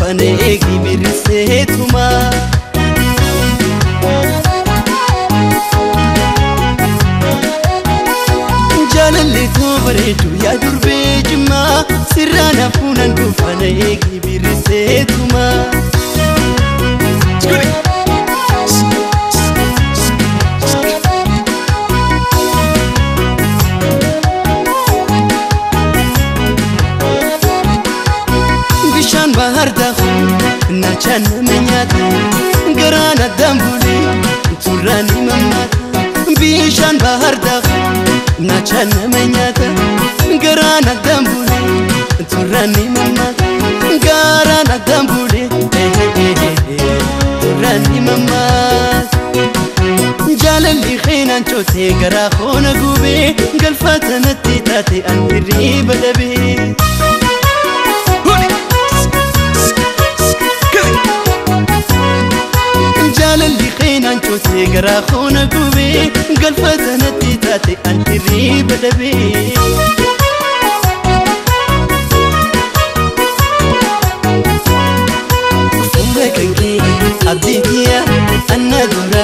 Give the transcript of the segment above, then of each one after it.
dhufan eegi birriseetuma. Jaalalli too bareedu yaa durbee Jimmaa sirraa nafuunan dhufan eegi birriseetuma. Bishaan bahar daaku naachaan nama nyaata garaan addaan bulee turraan ni mammaata. Bishaan bahar daaku naachaan nama nyaata garaan addaan bulee turraan ni mammaata. Garaan addaan bulee turraan ni mammaata. Jaalalli xeenaan cootee garaa koona gubee galfata natti taate an hirriba dhabee. Jaalalli xeenaan cootee garaa koona gubee galfata natti taate an hirriba dhabee. Fuula kan kee abdii kiyya anna dura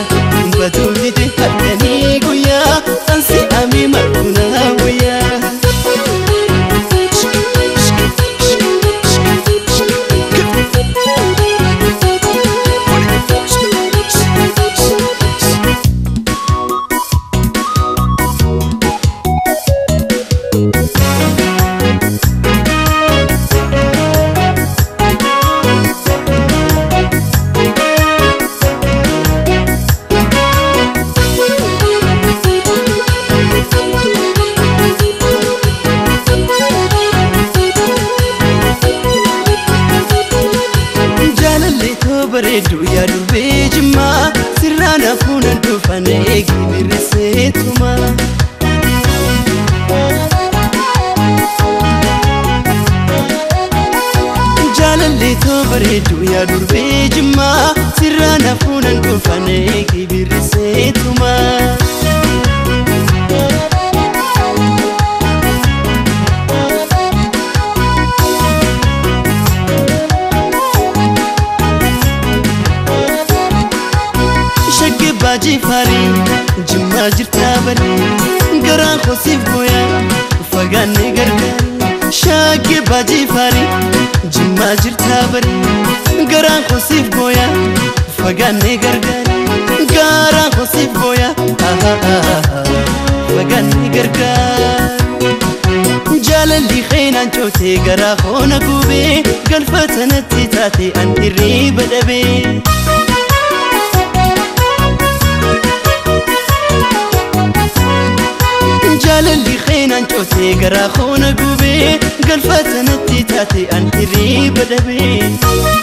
baduu dide halkanii guyyaa ansi amii marqunaa guyyaa. Jaalalli too bareedu yaa durbee Jimmaa sirraa nafuunan dhufan eegi birriseetuma. Jaalalli too bareedu yaa durbee Jimmaa sirraa nafuunan dhufan eegi birriseetuma. Shaggee baajii faarii Jimmaa jirtaa barii garaan kosiif gooyaa fagaannee gargaari. Shaggee baajii faarii Jimmaa jirtaa barii garaan kosiif gooyaa fagaannee gargaari. Garaan kosiif gooyaa fagaannee gargaari. Jaalalli xeenaan cootee garaa koona gubee galfata natti taate an hirriba dhabee. Jaalalli xeenaan cootee garaa koona gubee galfata natti taate an hirriba dhabee.